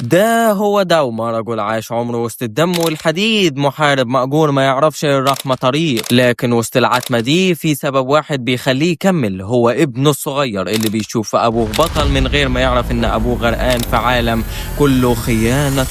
ده هو داوما، رجل عاش عمره وسط الدم والحديد، محارب مأجور ما يعرفش الرحمة طريق. لكن وسط العتمة دي في سبب واحد بيخليه يكمل، هو ابنه الصغير اللي بيشوف في أبوه بطل من غير ما يعرف إن أبوه غرقان في عالم كله خيانة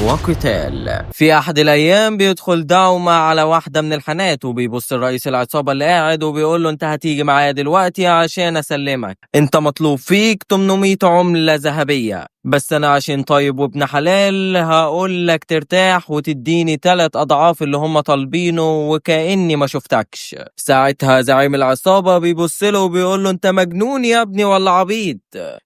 وقتال. في أحد الأيام بيدخل داوما على واحدة من الحانات، وبيبص الرئيس العصابة اللي قاعد وبيقول له أنت هتيجي معايا دلوقتي عشان أسلمك، أنت مطلوب فيك 800 عملة ذهبية، بس انا عشان طيب وابن حلال هقول لك ترتاح وتديني 3 اضعاف اللي هم طالبينه وكأني ما شفتكش. ساعتها زعيم العصابة بيبص له وبيقول له انت مجنون يا ابني ولا عبيط؟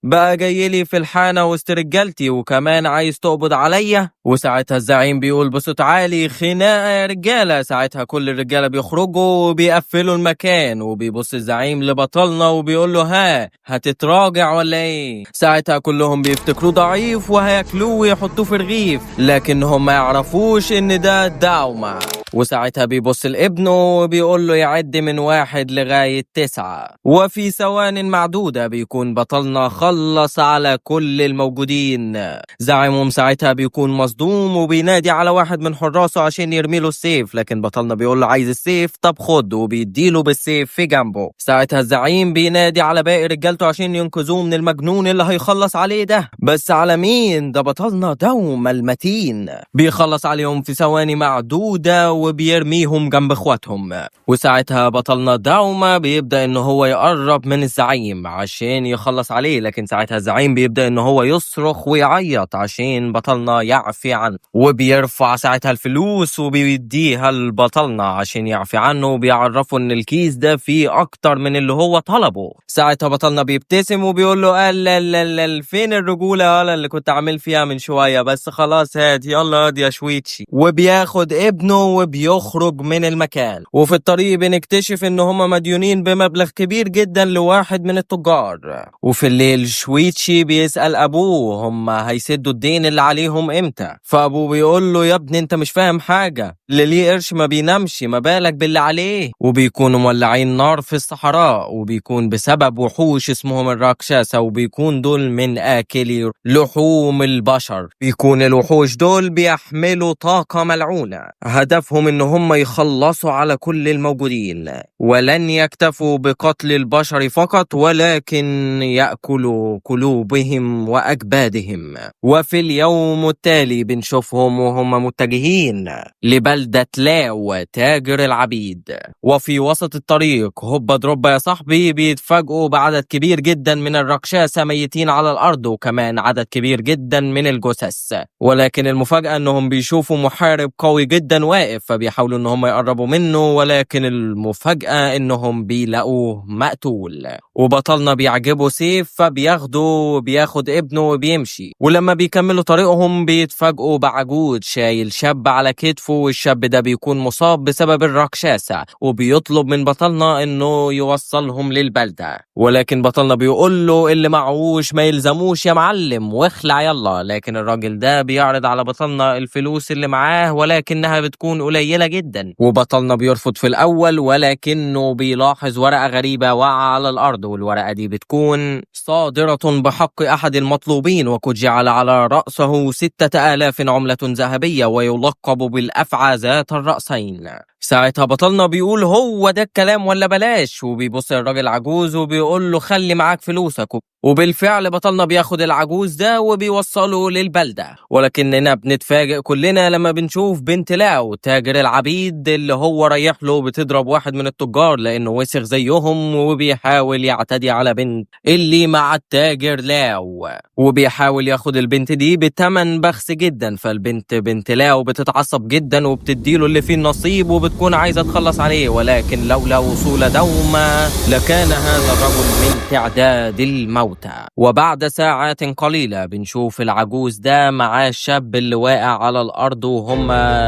بقى جاي لي في الحانة وسط رجالتي وكمان عايز تقبض عليا؟ وساعتها الزعيم بيقول بصوت عالي خناقة يا رجالة. ساعتها كل الرجالة بيخرجوا وبيقفلوا المكان، وبيبص الزعيم لبطلنا وبيقول له ها هتتراجع ولا ايه؟ ساعتها كلهم بيفتكروه ضعيف وهياكلوه ويحطوه في رغيف، لكنهم ما يعرفوش ان ده داوما. وساعتها بيبص لابنه وبيقول له يعد من 1 لغاية 9، وفي ثوان معدودة بيكون بطلنا خلص على كل الموجودين. زعيمهم ساعتها بيكون مصدوم وبينادي على واحد من حراسه عشان يرمي له السيف، لكن بطلنا بيقول له عايز السيف؟ طب خد، وبيديله بالسيف في جنبه. ساعتها الزعيم بينادي على باقي رجالته عشان ينقذوه من المجنون اللي هيخلص عليه ده، بس على مين؟ ده بطلنا دوما المتين، بيخلص عليهم في ثواني معدودة وبيرميهم جنب اخواتهم. وساعتها بطلنا داوما بيبدأ ان هو يقرب من الزعيم عشان يخلص عليه، لكن ساعتها الزعيم بيبدأ ان هو يصرخ ويعيط عشان بطلنا يعفي عنه، وبيرفع ساعتها الفلوس وبيديها لبطلنا عشان يعفي عنه، وبيعرفه ان الكيس ده فيه اكتر من اللي هو طلبه. ساعتها بطلنا بيبتسم وبيقول له لا لا لا، فين الرجولة يالا اللي كنت عامل فيها من شوية؟ بس خلاص هات، يلا هات يا شويتشي. وبياخد ابنه وبيخرج من المكان. وفي الطريق بنكتشف ان هما مديونين بمبلغ كبير جدا لواحد من التجار. وفي الليل شويتشي بيسأل ابوه هما هيسدوا الدين اللي عليهم امتى، فابوه بيقول له يا ابني انت مش فاهم حاجة، اللي ليه قرش ما بينامش، ما بالك باللي عليه. وبيكونوا مولعين نار في الصحراء، وبيكون بسبب وحوش اسمهم الراكشاسة، وبيكون دول من آكلي لحوم البشر. بيكون الوحوش دول بيحملوا طاقة ملعونة، هدفهم ان هم يخلصوا على كل الموجودين، ولن يكتفوا بقتل البشر فقط، ولكن يأكلوا قلوبهم وأكبادهم. وفي اليوم التالي بنشوفهم وهم متجهين لبلدة لاو تاجر العبيد. وفي وسط الطريق هوبا دروبا يا صاحبي بيتفاجئوا بعدد كبير جدا من الركشاسة ميتين على الأرض، وكمان عدد كبير جدا من الجثث. ولكن المفاجأة انهم بيشوفوا محارب قوي جدا واقف، فبيحاولوا ان هم يقربوا منه، ولكن المفاجأة انهم بيلاقوه مقتول. وبطلنا بيعجبه سيف فبياخده وبياخد ابنه وبيمشي. ولما بيكملوا طريقهم بيتفاجئوا بعجوز شايل شاب على كتفه، والشاب ده بيكون مصاب بسبب الركشاسة، وبيطلب من بطلنا انه يوصلهم للبلدة. ولكن بطلنا بيقول له اللي معهوش ما يلزموش يا معلم، واخلع يلا. لكن الراجل ده بيعرض على بطلنا الفلوس اللي معاه، ولكنها بتكون قليلة جدا. وبطلنا بيرفض في الأول، ولكنه بيلاحظ ورقة غريبة وقع على الأرض، والورقة دي بتكون صادرة بحق أحد المطلوبين، وقد جعل على رأسه 6000 عملة ذهبية، ويلقب بالأفعى ذات الرأسين. ساعتها بطلنا بيقول هو ده الكلام ولا بلاش، وبيبص للراجل العجوز وبيقول له خلي معاك فلوسك. وبالفعل بطلنا بياخد العجوز ده وبيوصله للبلدة. ولكننا بنتفاجئ كلنا لما بنشوف بنت لاو تاجر العبيد اللي هو رايح له بتضرب واحد من التجار لأنه وسخ زيهم، وبيحاول يعتدي على بنت اللي مع التاجر لاو، وبيحاول ياخد البنت دي بتمن بخس جدا. فالبنت بنت لاو بتتعصب جدا وبتديله اللي فيه النصيب، وبتكون عايزة تخلص عليه، ولكن لولا وصول دوما لكان هذا الرجل من تعداد الموتى. وبعد ساعات قليلة بنشوف العجوز ده مع الشاب اللي واقع على الأرض وهم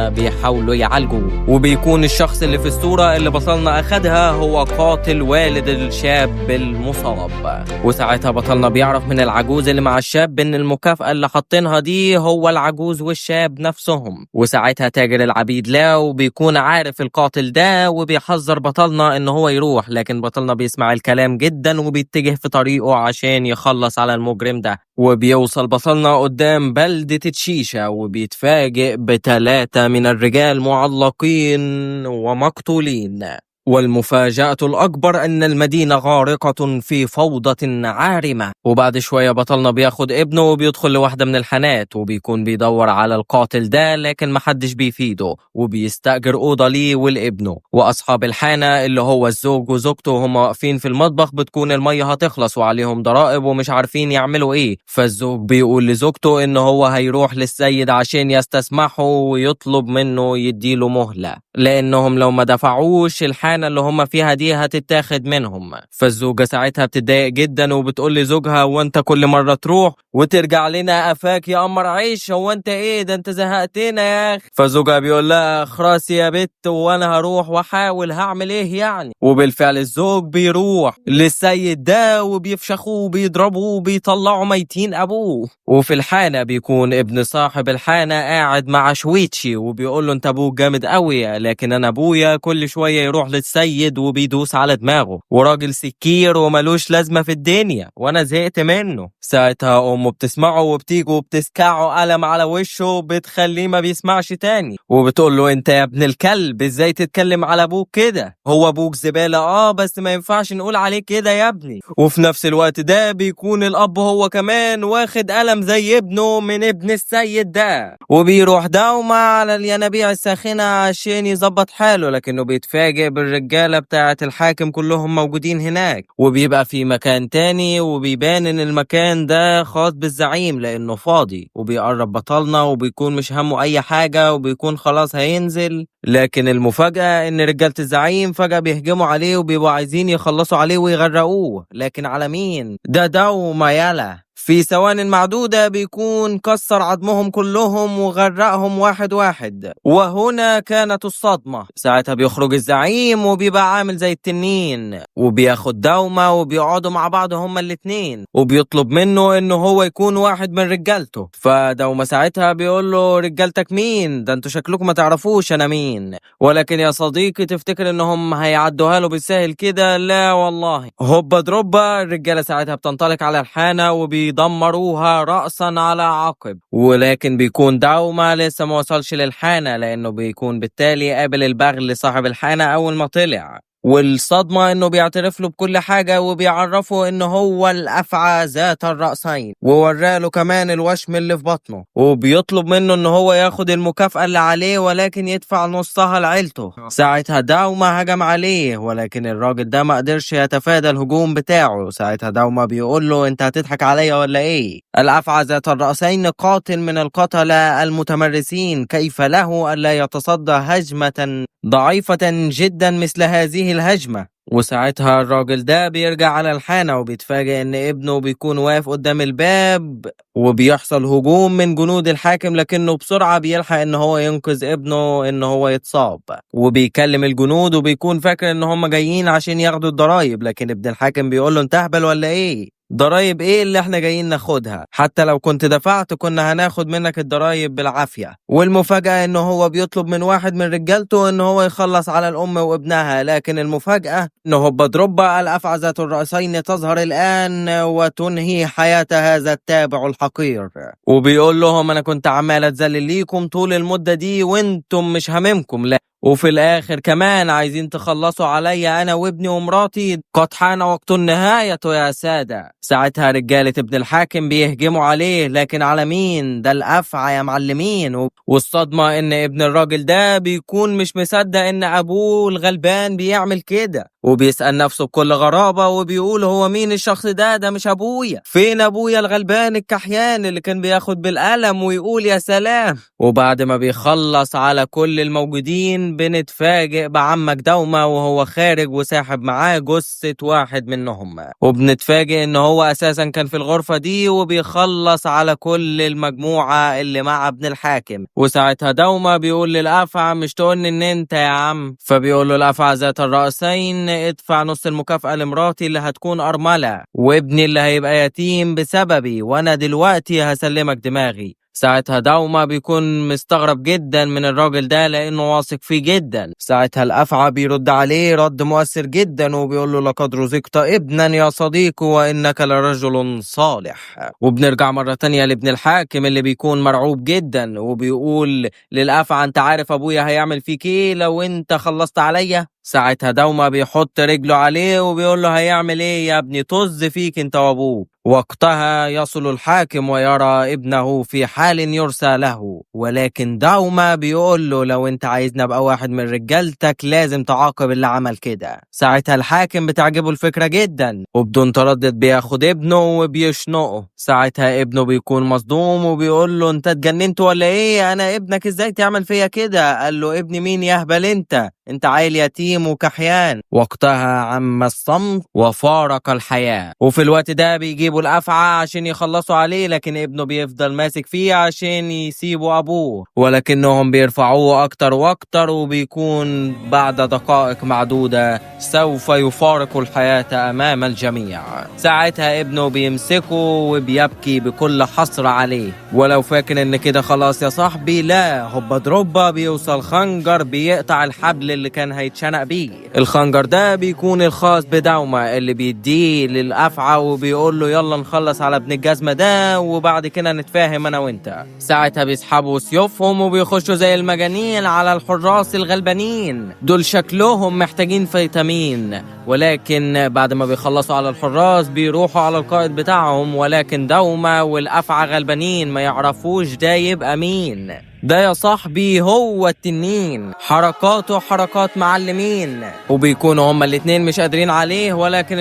بيحاولوا يعالجوه، وبيكون الشخص اللي في الصورة اللي بطلنا أخدها هو قاتل والد الشاب المصاب. وساعتها بطلنا بيعرف من العجوز اللي مع الشاب إن المكافأة اللي حاطينها دي هو العجوز والشاب نفسهم. وساعتها تاجر العبيد لاو بيكون عارف عارف القاتل ده، وبيحذر بطلنا ان هو يروح، لكن بطلنا بيسمع الكلام جدا وبيتجه في طريقه عشان يخلص على المجرم ده. وبيوصل بطلنا قدام بلدة تشيشة وبيتفاجئ ب3 من الرجال معلقين ومقتولين. والمفاجأة الأكبر أن المدينة غارقة في فوضى عارمة. وبعد شوية بطلنا بياخد ابنه وبيدخل لواحدة من الحانات، وبيكون بيدور على القاتل ده لكن محدش بيفيده، وبيستأجر أوضة ليه ولابنه. وأصحاب الحانة اللي هو الزوج وزوجته هم واقفين في المطبخ، بتكون المية هتخلص وعليهم ضرائب ومش عارفين يعملوا إيه. فالزوج بيقول لزوجته إن هو هيروح للسيد عشان يستسمحه ويطلب منه يديله مهلة، لأنهم لو ما دفعوش الحانة اللي هم فيها دي هتتاخد منهم. فالزوجة ساعتها بتتضايق جدا وبتقول لزوجها وانت كل مرة تروح وترجع لنا قفاك يا قمر عيش، هو انت ايه ده، انت زهقتنا يا اخي. فزوجها بيقول لها خلاص يا بت وانا هروح واحاول هعمل ايه يعني. وبالفعل الزوج بيروح للسيد ده وبيفشخوه وبيضربوه وبيطلعوا ميتين ابوه. وفي الحانة بيكون ابن صاحب الحانة قاعد مع شويتشي وبيقول له انت ابوك جامد قوي، لكن انا ابويا كل شوية يروح للسيد وبيدوس على دماغه، وراجل سكير وملوش لازمة في الدنيا وانا زهقت منه. ساعتها امه بتسمعه وبتيجي وبتسكعه قلم على وشه وبتخليه ما بيسمعش تاني، وبتقول له انت يا ابن الكلب ازاي تتكلم على ابوك كده، هو ابوك زبالة بس ما ينفعش نقول عليه كده يا ابني. وفي نفس الوقت ده بيكون الاب هو كمان واخد قلم زي ابنه من ابن السيد ده، وبيروح دوما على الينابيع الساخنة عشان يظبط حاله، لكنه بيتفاجئ بالرجالة بتاعة الحاكم كلهم موجودين هناك. وبيبقى في مكان تاني وبيبان ان المكان ده خاص بالزعيم لانه فاضي، وبيقرب بطلنا وبيكون مش همه اي حاجة وبيكون خلاص هينزل، لكن المفاجأة ان رجالة الزعيم فجأة بيهجموا عليه وبيبقوا عايزين يخلصوا عليه ويغرقوه، لكن على مين؟ ده دوما يالا. في ثوان معدودة بيكون كسر عظمهم كلهم وغرقهم واحد واحد. وهنا كانت الصدمة. ساعتها بيخرج الزعيم وبيبقى عامل زي التنين، وبياخد دوما وبيقعدوا مع بعض هما الاتنين، وبيطلب منه انه هو يكون واحد من رجالته. فدوما ساعتها بيقول له رجالتك مين؟ ده انتوا شكلكم ما تعرفوش انا مين. ولكن يا صديقي تفتكر انهم هيعدوها له بالسهل كده؟ لا والله. هوبا دروبا الرجالة ساعتها بتنطلق على الحانة وبيدمروها رأسا على عقب، ولكن بيكون دوما لسه ما وصلش للحانة، لأنه بيكون بالتالي قابل البغل صاحب الحانة أول ما طلع. والصدمة انه بيعترف له بكل حاجة وبيعرفه انه هو الافعى ذات الرأسين، ووراله كمان الوشم اللي في بطنه، وبيطلب منه انه هو ياخد المكافأة اللي عليه ولكن يدفع نصها لعيلته. ساعتها دوما هجم عليه، ولكن الراجل ده ما قدرش يتفادى الهجوم بتاعه. ساعتها دوما بيقول له انت هتضحك عليا ولا ايه؟ الافعى ذات الرأسين قاتل من القتلة المتمرسين، كيف له الا يتصدى هجمة ضعيفة جدا مثل هذه الهجمة؟ وساعتها الراجل ده بيرجع على الحانة وبيتفاجئ ان ابنه بيكون واقف قدام الباب، وبيحصل هجوم من جنود الحاكم، لكنه بسرعة بيلحق ان هو ينقذ ابنه ان هو يتصاب. وبيكلم الجنود وبيكون فاكر ان هم جايين عشان ياخدوا الضرايب، لكن ابن الحاكم بيقول له انت اهبل ولا ايه؟ ضرايب ايه اللي احنا جايين ناخدها؟ حتى لو كنت دفعت كنا هناخد منك الضرايب بالعافية. والمفاجأة ان هو بيطلب من واحد من رجالته ان هو يخلص على الام وابنها، لكن المفاجأة ان هوبا دروبا الافعى ذات الرأسين تظهر الان وتنهي حياة هذا التابع الحقير. وبيقول لهم انا كنت عمال اتذلل ليكم طول المدة دي وانتم مش هممكم، لا وفي الاخر كمان عايزين تخلصوا عليا انا وابني ومراتي، قد حان وقت النهاية يا سادة. ساعتها رجالة ابن الحاكم بيهجموا عليه، لكن على مين؟ ده الافعى يا معلمين. والصدمة ان ابن الراجل ده بيكون مش مصدق ان ابوه الغلبان بيعمل كده، وبيسأل نفسه بكل غرابة وبيقول هو مين الشخص ده؟ ده مش ابويا، فين ابويا الغلبان الكحيان اللي كان بياخد بالقلم ويقول يا سلام؟ وبعد ما بيخلص على كل الموجودين بنتفاجئ بعمك دوما وهو خارج وساحب معاه جثة واحد منهم، وبنتفاجئ ان هو اساسا كان في الغرفة دي وبيخلص على كل المجموعة اللي مع ابن الحاكم. وساعتها دوما بيقول للأفعى مش تقولني ان انت يا عم؟ فبيقول له الأفعى ذات الرأسين ادفع نص المكافأة لمراتي اللي هتكون أرملة وابني اللي هيبقى يتيم بسببي، وانا دلوقتي هسلمك دماغي. ساعتها داوما بيكون مستغرب جدا من الراجل ده لانه واثق فيه جدا. ساعتها الافعى بيرد عليه رد مؤثر جدا وبيقول له لقد رزقت ابنا يا صديقي وانك لرجل صالح. وبنرجع مرة تانية لابن الحاكم اللي بيكون مرعوب جدا وبيقول للافعى انت عارف ابويا هيعمل فيك ايه لو انت خلصت عليا؟ ساعتها دوما بيحط رجله عليه وبيقول له هيعمل ايه يا ابني، طز فيك انت وابوك. وقتها يصل الحاكم ويرى ابنه في حال يرثى له، ولكن دوما بيقول له لو انت عايزني ابقى واحد من رجالتك لازم تعاقب اللي عمل كده. ساعتها الحاكم بتعجبه الفكرة جدا وبدون تردد بياخد ابنه وبيشنقه. ساعتها ابنه بيكون مصدوم وبيقول له انت اتجننت ولا ايه؟ انا ابنك ازاي تعمل فيا كده؟ قال له ابن مين يا هبل انت؟ انت عيل يتيم وكحيان. وقتها عم الصمت وفارق الحياة. وفي الوقت ده بيجيبوا الأفعى عشان يخلصوا عليه، لكن ابنه بيفضل ماسك فيه عشان يسيبوا أبوه، ولكنهم بيرفعوه أكتر وأكتر، وبيكون بعد دقائق معدودة سوف يفارق الحياة أمام الجميع. ساعتها ابنه بيمسكه وبيبكي بكل حسرة عليه، ولو فاكر ان كده خلاص يا صاحبي، لا، هوبا دروبا بيوصل خنجر بيقطع الحبل اللي كان هيتشنق بيه. الخنجر ده بيكون الخاص بداوما اللي بيديه للأفعى وبيقول له يلا نخلص على ابن الجزمة ده وبعد كده نتفاهم انا وانت. ساعتها بيسحبوا سيوفهم وبيخشوا زي المجانين على الحراس الغلبانين دول، شكلهم محتاجين فيتامين. ولكن بعد ما بيخلصوا على الحراس بيروحوا على القائد بتاعهم، ولكن دوما والأفعى غلبانين ما يعرفوش ده يبقى مين. ده يا صاحبي هو التنين، حركاته حركات معلمين، وبيكونوا هما الاتنين مش قادرين عليه. ولكن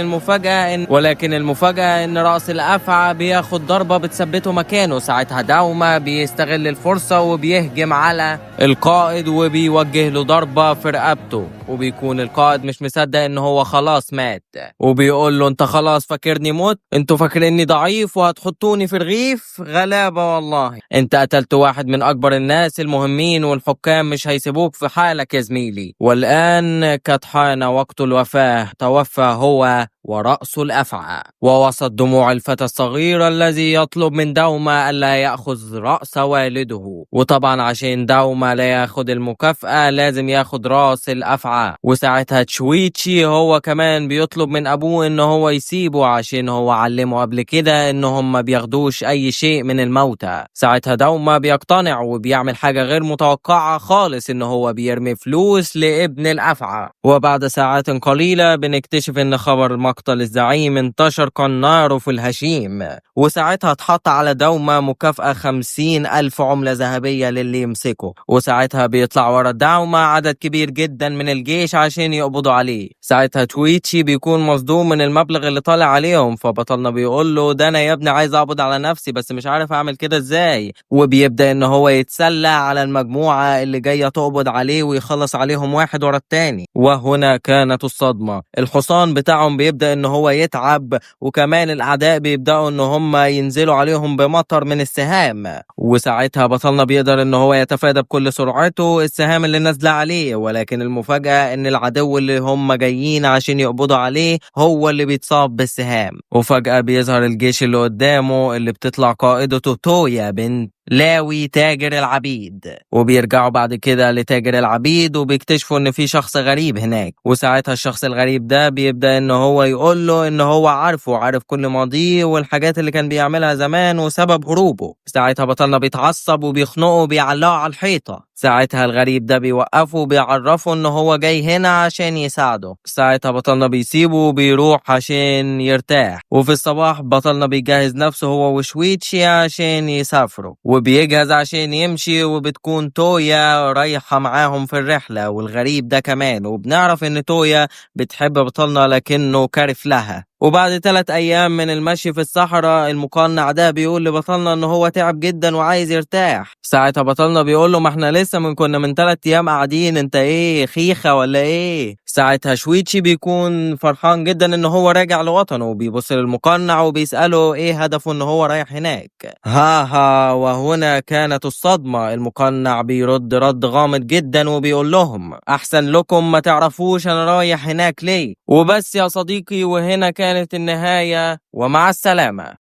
المفاجأة ان رأس الأفعى بياخد ضربة بتثبته مكانه. ساعتها داوما بيستغل الفرصة وبيهجم على القائد وبيوجه له ضربة في رقبته، وبيكون القائد مش مصدق ان هو خلاص مات، وبيقول له انت خلاص فاكرني مت؟ انتوا فاكريني ضعيف وهتحطوني في رغيف؟ غلابة والله، انت قتلت واحد من اكبر الناس المهمين والحكام مش هيسيبوك في حالك يا زميلي. والآن قد حان وقت الوفاة، توفى هو ورأس الأفعى. ووسط دموع الفتى الصغير الذي يطلب من دوما ألا يأخذ رأس والده، وطبعا عشان دوما لا ياخد المكافأة لازم ياخد رأس الأفعى. وساعتها تشويتشي هو كمان بيطلب من أبوه إن هو يسيبه عشان هو علمه قبل كده إنهم ما بياخدوش أي شيء من الموتى. ساعتها دوما بيقتنع وبيعمل حاجة غير متوقعة خالص، إن هو بيرمي فلوس لابن الأفعى. وبعد ساعات قليلة بنكتشف إن خبر مقتل الزعيم انتشر كالنار في الهشيم، وساعتها اتحط على دوما مكافأة 50,000 عملة ذهبية للي يمسكه. وساعتها بيطلع ورا دوما عدد كبير جدا من الجيش عشان يقبضوا عليه. ساعتها تويتشي بيكون مصدوم من المبلغ اللي طالع عليهم، فبطلنا بيقول له ده انا يا ابني عايز اقبض على نفسي بس مش عارف اعمل كده ازاي. وبيبدأ ان هو يتسلى على المجموعة اللي جاية تقبض عليه ويخلص عليهم واحد ورا التاني. وهنا كانت الصدمة، الحصان بتاعهم بيبدأ ان هو يتعب، وكمان الاعداء بيبدأوا ان هم ينزلوا عليهم بمطر من السهام. وساعتها بطلنا بيقدر ان هو يتفادى بكل سرعته السهام اللي نازله عليه، ولكن المفاجأة ان العدو اللي هم جايين عشان يقبضوا عليه هو اللي بيتصاب بالسهام. وفجأة بيظهر الجيش اللي قدامه اللي بتطلع قائدته تويا بنت لاوي تاجر العبيد. وبيرجعوا بعد كده لتاجر العبيد وبيكتشفوا ان في شخص غريب هناك. وساعتها الشخص الغريب ده بيبدأ ان هو يقول له ان هو عارفه، عارف كل ماضيه والحاجات اللي كان بيعملها زمان وسبب هروبه. ساعتها بطلنا بيتعصب وبيخنقه وبيعلقه على الحيطة. ساعتها الغريب ده بيوقفه وبيعرفه ان هو جاي هنا عشان يساعده. ساعتها بطلنا بيسيبه وبيروح عشان يرتاح. وفي الصباح بطلنا بيجهز نفسه هو وشويتشي عشان يسافروا، وبيجهز عشان يمشي، وبتكون تويا رايحة معاهم في الرحلة والغريب ده كمان. وبنعرف ان تويا بتحب بطلنا لكنه كارف لها. وبعد 3 أيام من المشي في الصحراء المقنع ده بيقول لبطلنا ان هو تعب جدا وعايز يرتاح. ساعتها بطلنا بيقول له ما احنا لسه كنا من 3 أيام قاعدين، انت ايه خيخة ولا ايه؟ ساعتها شويتشي بيكون فرحان جدا ان هو راجع لوطنه، وبيبص للمقنع وبيسأله ايه هدفه ان هو رايح هناك. ها ها، وهنا كانت الصدمة. المقنع بيرد رد غامض جدا وبيقول لهم احسن لكم ما تعرفوش انا رايح هناك ليه. وبس يا صديقي، وهنا كانت النهاية، ومع السلامة.